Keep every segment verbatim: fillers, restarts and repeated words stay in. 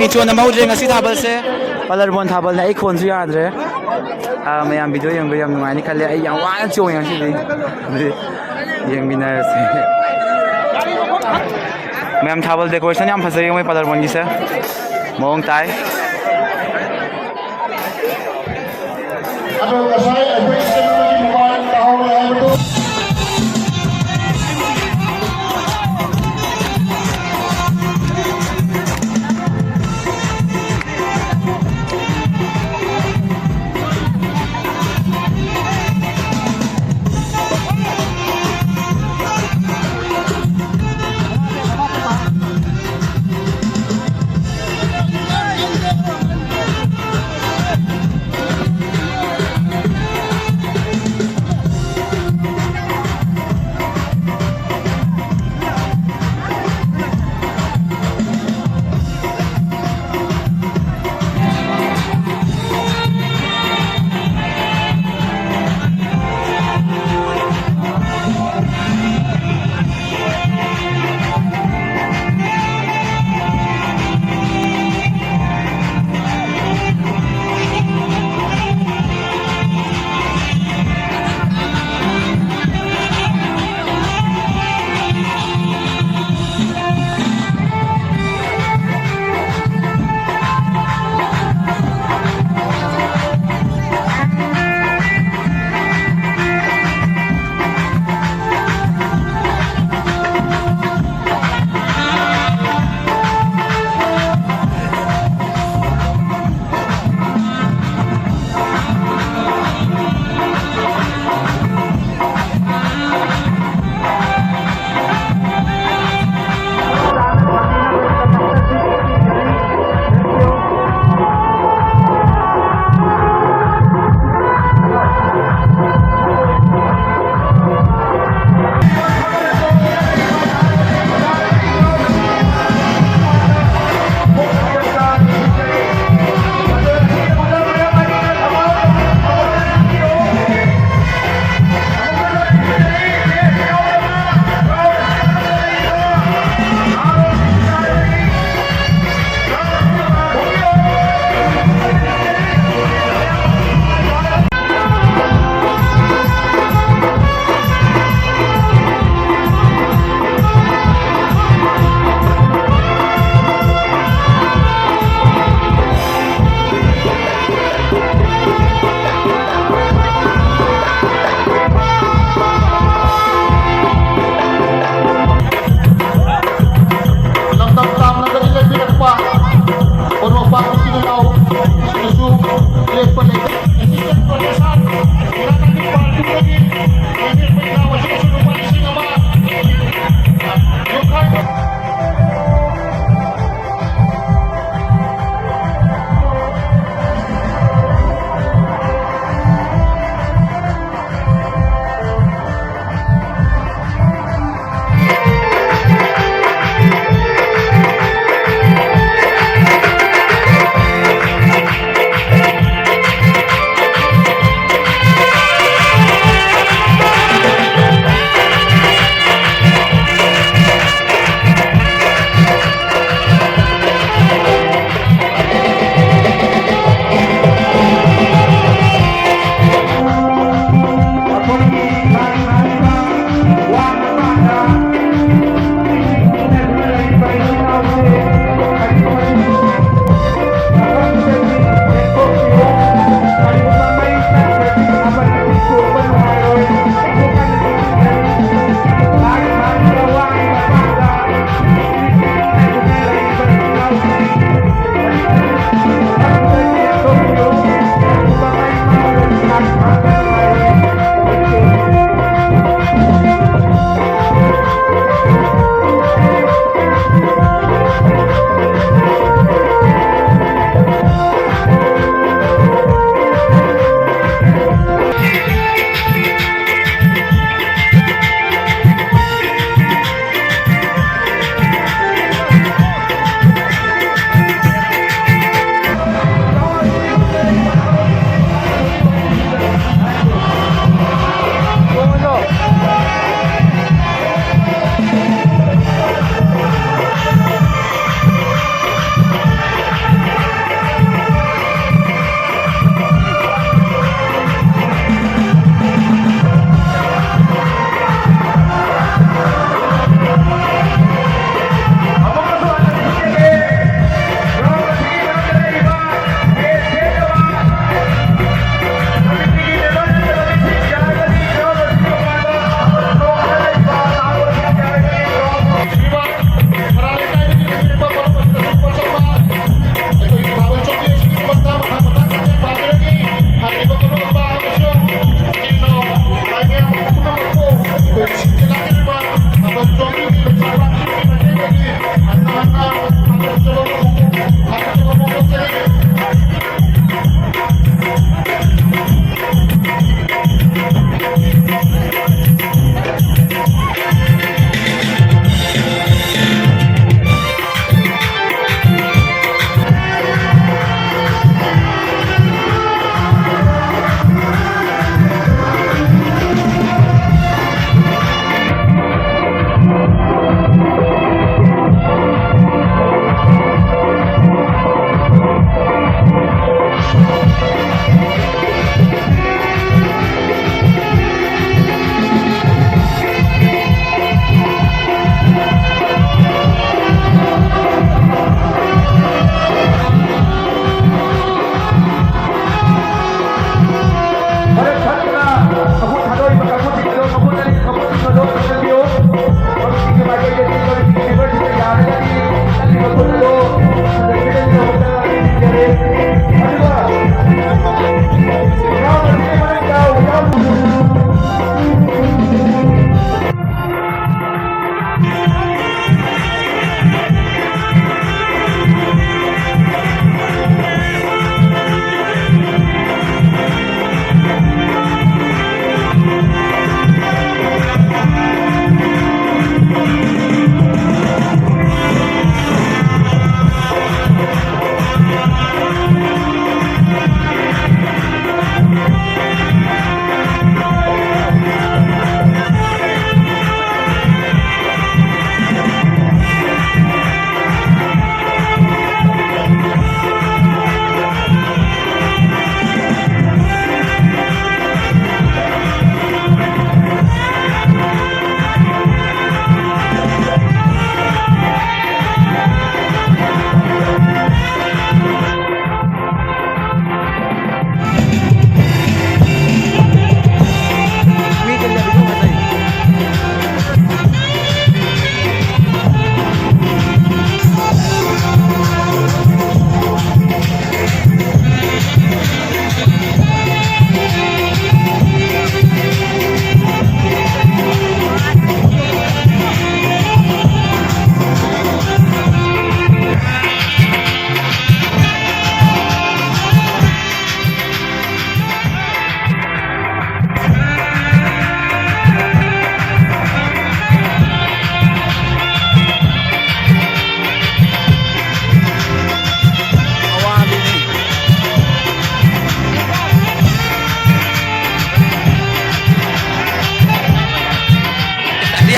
ꯃꯤ ꯆꯣꯟꯅ ꯃꯍꯧꯗ꯭ꯔꯦ ꯉꯁꯤ ꯊꯥꯕꯜꯁꯦ꯫ ꯄꯂꯔꯕꯣꯟ ꯊꯥꯕꯜꯅꯦ, ꯑꯩ ꯈꯣꯟꯁꯨ ꯌꯥꯗ꯭ꯔꯦ꯫ ꯑꯥ, ꯃꯌꯥꯝ ꯚꯤꯗꯤꯑꯣ ꯌꯦꯡꯕ ꯌꯥꯝ ꯅꯨꯡꯉꯥꯏꯅꯤ ꯈꯜꯂꯦ꯫ ꯑꯩ ꯌꯥꯝ ꯋꯥꯅ ꯆꯣꯡꯉꯦ ꯉꯁꯤꯗꯤ꯫ ꯑꯗꯨꯗꯤ ꯌꯦꯡꯃꯤꯟꯅꯔꯁꯦ꯫ ꯃꯌꯥꯝ ꯊꯥꯕꯜ ꯗꯦꯀꯣꯔꯦꯁꯟ ꯌꯥꯝ ꯐꯖꯩ ꯃꯣꯏ ꯄꯂꯔꯕꯣꯟꯒꯤꯁꯦ꯫ ꯃꯑꯣꯡ ꯇꯥꯏ꯫ ꯑꯗꯣ ꯉꯁꯥꯏ ꯑꯩꯈꯣꯏ ꯏꯆꯟ ꯑꯃꯒꯤ ꯃꯣꯕꯥꯏꯜ ꯇꯥꯍꯧꯔꯦ ꯍꯥꯏꯕꯗꯨ꯫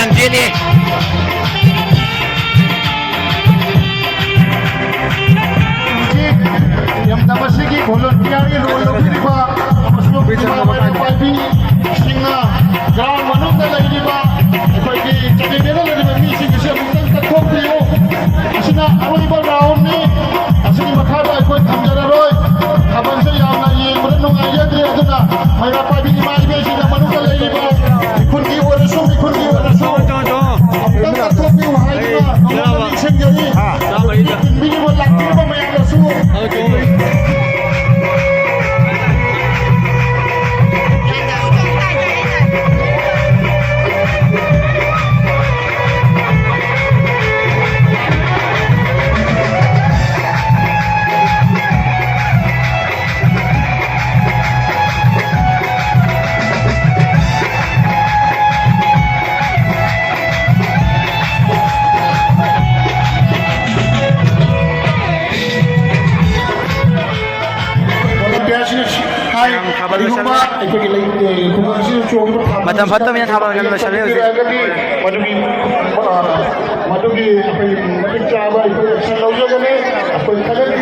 ꯂꯝꯖꯦꯜꯅꯤ꯫ ꯍꯧꯖꯤꯛ ꯂꯝꯗꯝ ꯑꯁꯤꯒꯤ volunteerꯒꯤ role ꯂꯧꯕꯤꯔꯤꯕ ꯑꯃꯁꯨꯡ ꯏꯃꯥ ꯃꯩꯔꯥ ꯄꯥꯏꯕꯤꯁꯤꯡꯅ ground ꯃꯅꯨꯡꯗ ꯂꯩꯔꯤꯕ ꯑꯩꯈꯣꯏꯒꯤ ꯆꯥꯟꯗꯦꯜꯗ ꯂꯩꯔꯤꯕ ꯃꯤꯁꯤꯡ ꯑꯁꯤ ꯑꯃꯨꯛꯇꯪ ꯀꯠꯊꯣꯛꯄꯤꯌꯨ꯫ ꯑꯁꯤꯅ ꯑꯔꯣꯏꯕ roundꯅꯤ꯫ ꯑꯁꯤꯒꯤ ꯃꯈꯥꯗ ꯑꯩꯈꯣꯏ ꯊꯝꯖꯔꯔꯣꯏ꯫ ꯊꯥꯕꯜꯁꯦ ꯌꯥꯝꯅ ꯌꯦꯡꯕꯗ ꯅꯨꯡꯉꯥꯏꯖꯗ꯭ꯔꯦ꯫ ꯑꯗꯨꯅ ꯃꯩꯔꯥ ꯄꯥꯏꯕꯤ ꯏꯃꯥ ꯏꯕꯦꯟꯁꯤꯡꯅ ꯃꯅꯨꯡꯗ ꯂꯩꯔꯤꯕ ꯃꯤꯈꯨꯟꯒꯤ ꯑꯣꯏꯔꯁꯨ, ꯃꯤꯈꯨꯟꯒꯤ ꯑꯣꯏꯔꯁꯨ ꯑꯃꯨꯛꯇꯪ ꯀꯠꯊꯣꯛꯄꯤꯌꯨ ꯍꯥꯏꯗꯨꯅ ꯅꯉꯣꯟꯗ ꯅꯤꯡꯁꯤꯡꯖꯔꯤ꯫ ꯇꯤꯟꯕꯤꯔꯤꯕ, ꯂꯥꯛꯄꯤꯔꯤꯕ ꯃꯌꯥꯝꯗꯁꯨ volunteerꯁꯤꯡꯅ ꯍꯥꯏ, ꯀꯔꯤꯒꯨꯝꯕ ꯑꯩꯈꯣꯏꯒꯤ ꯂꯩ-, ꯑꯦ, ꯈꯨꯡꯒꯪꯁꯤꯗ ꯆꯣꯡꯉꯤꯕ ꯊꯥꯕꯜ ꯃꯇꯝ ꯐꯠꯇꯕꯅꯤꯅ ꯊꯥꯕꯜ ꯉꯟꯅ ꯂꯣꯏꯁꯤꯜꯂꯦ ꯍꯧꯖꯤꯛ꯫ ꯂꯩꯔꯒꯗꯤ ꯃꯗꯨꯒꯤ, ꯑ, ꯃꯗꯨꯒꯤ ꯑꯩꯈꯣꯏ ꯃꯇꯤꯛ ꯆꯥꯕ ꯑꯩꯈꯣꯏ action ꯂꯧꯖꯒꯅꯤ꯫ ꯑꯩꯈꯣꯏ ꯈꯜꯂꯤ꯫